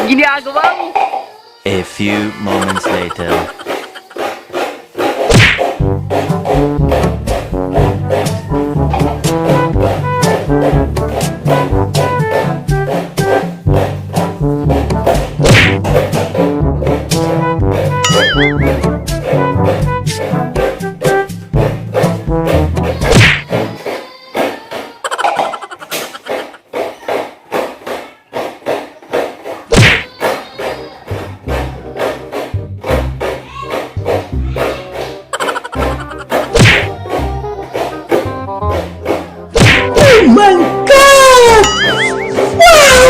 Ginagawa mo. A few moments later. Oh my God! Wow!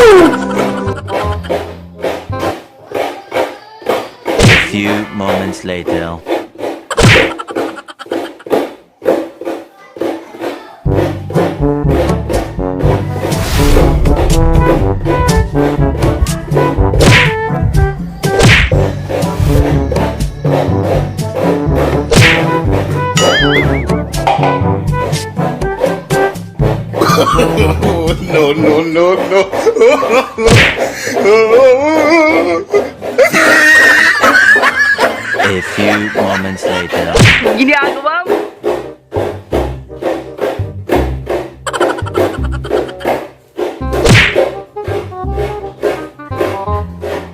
A few moments later. No, no, no, no. A few moments later. Ginagawa mo.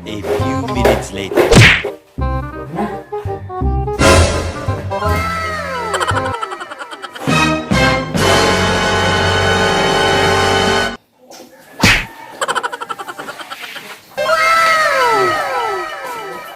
A few minutes later.